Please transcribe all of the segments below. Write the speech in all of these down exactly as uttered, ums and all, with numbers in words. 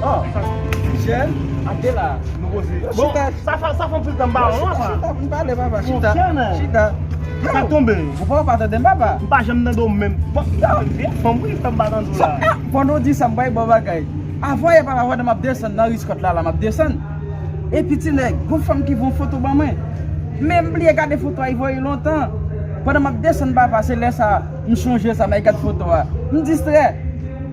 Oh, Michel, ate la. Nou koze. Bon, chita, sa fè, sa fè anpil tan m pa wè w, non, chita, papa. Chita pou n pale, papa. Chita. Monchè, men. Chita. Sa tonbe. Ou pa, ou pa tande m, papa? M pa janm tande w menm. Bon, m ta vin vye fanm, wi, fanm pa tande w la. Sa, ah, pandan w di sa, m bay bon bagay. Avan yè, papa, pandan m ap desann nan Riscott la, la, m ap desann. Epi, ti nèg, gon fanm ki voye yon foto ban mwen. Men m bliye gade foto a, li voye lontan. Pandan m ap desann, papa, se lè sa, m sonje sa, m al gade foto a. M distrè.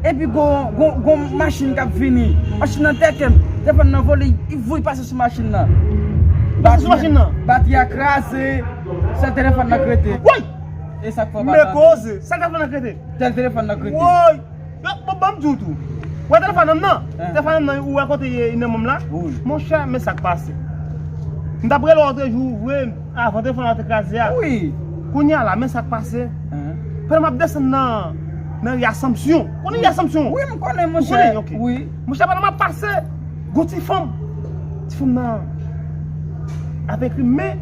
Epi gon, gon, gon machin k ap vini. Machin nan tèken m. Telefòn nan vole, li voye pase sou machin nan. Pase sou machin nan? Batri a kraze. Sèl telefòn nan k rete. Woy! E sa k fè w pa tande. Men koze. Sèl telefòn nan k rete? Sèl telefòn nan k rete. Woy! Yo, bon, ban m di w tou. Ou wè telefòn nan nan? Telefòn nan nan, ou wè kote li ye nan men m la? Wi. Monchè, men sa k pase. M t ap rele w, ou te jou vre, avan telefòn nan te kraze a. Wi. Kounye a la, men sa k pase. Pandan m ap desann nan, nan ri Asanpsyon. Konnen ri Asanpsyon? Wi, m konnen, monchè. Ou konnen? Ok. Wi. Monchè, pandan m ap pase, gon ti fanm. Ti fanm nan ap ekri m, men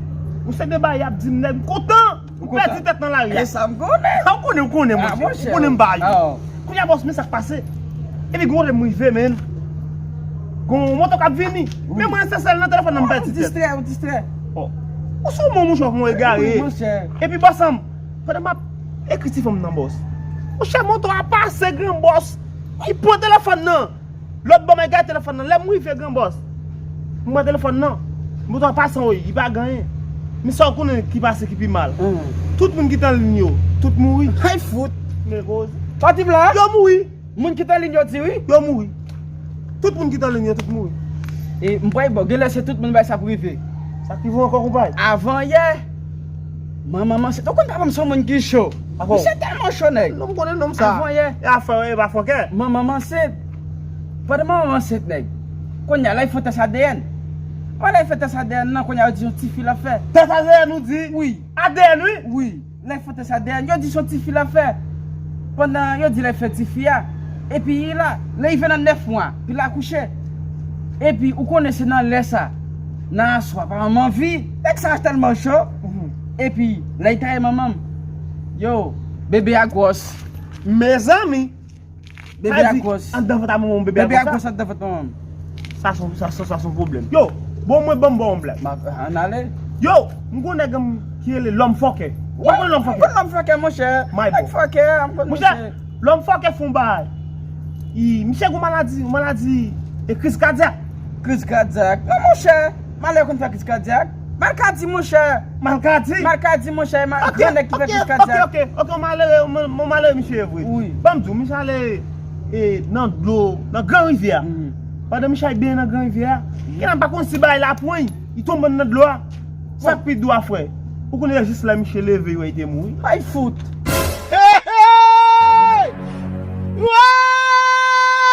yon seri de bagay y ap di m, nèg, m kontan. Ou pèdi tèt nan lari a. E sa m konnen. Sa w konnen, ou konnen, monchè. Ou konnen m pa yo. Kounye a, bòs, men sa k pase. Epi gon lè m rive, men gon moto k ap vini. Men mwen, se sèl nan telefòn nan m pèdi tèt. Ou distrè, ou distrè. Oh. Ou sou mon, monchè, ou egare. Wi, monchè. Epi, bòs, an m, pandan m ap ekri ti fanm nan, bòs. Monchè, moto a pase, gran bòs. Li pran telefòn nan. Lòt bò, mwen gade telefòn nan. Lè m rive, gran bòs, m pran telefòn nan. Moto a pase anwo, li pa gen anyen. Men sa w konnen ki pase ki pi mal. Tout moun ki t an liy yo, tout mouri. Ay fout! Men koze. Sa w di m la? Yo mouri. Moun ki t an liy yo di wi? Yo mouri. Tout moun ki t an liy yo, tout mouri. E m pral ba w, genlè se tout moun bay sa pou rive. Sa k rive ankò, konpay? Avan yè, manman m ansent. Ou konn papa m se yon moun ki cho. Misye tèlman cho, nèg. Non, m konnen nonm sa. Avan yè. E afè, e pa fòkè. Manman m ansent. Pandan manman m ansent, nèg. Kounye a, lè y fè tès A D N. Pandan y fè tès A D N nan, kounye a, yo di yon tifi l ap fè. Tès A D N ou di? Wi. A D N, wi? Wi. Lè y fè tès A D N, yo di se yon tifi l ap fè. Pandan yo di lè y fè tifi a. Epi li la, lè l rive nan nèf mwa, pi l akouche. Epi ou konnen se nan lè sa, nan aswè, papa m anvi, nèg sa tèlman cho. Epi lè l taye manman m, yo, bebe a gwòs. Mezanmi! Bebe a gwòs. Anndan vant a manman w, bebe a gwòs la? Bebe a gwòs anndan vant manman m. Sa se yon, sa, sa, sa se yon pwoblèm. Yo, bon, mwen, ban m ba w yon blag. Ann ale. Yo, m gon nèg ki rele Lòm Fòkè. Ou konn Lòm Fòkè? Ou konn Lòm Fòkè, monchè. Nèg fòkè, m konn misye. Monchè, Lòm Fòkè fè yon bagay. Misye gon maladi, yon maladi, e kriz kadyak. Kriz kadyak? Non, monchè. Malè konn fè kriz kadyak. Malkadi, monchè. Malkadi? Malkadi, monchè. Gran nèg ki fè kriz kadyak. Ok, ok, ok, ok, yon malere, yon malere misye ye vre. Wi. Ban m di w, misye ale, e, nan dlo, nan Gran Rivyè a. Pandan misye ap benyen nan Gran Rivyè a, gen nan pa konn si bagay la pran l, li tonbe nan dlo a. Sa k pi dou a, frè, ou konnen jis lè misye leve, yo wè li te mouri. Ay fout!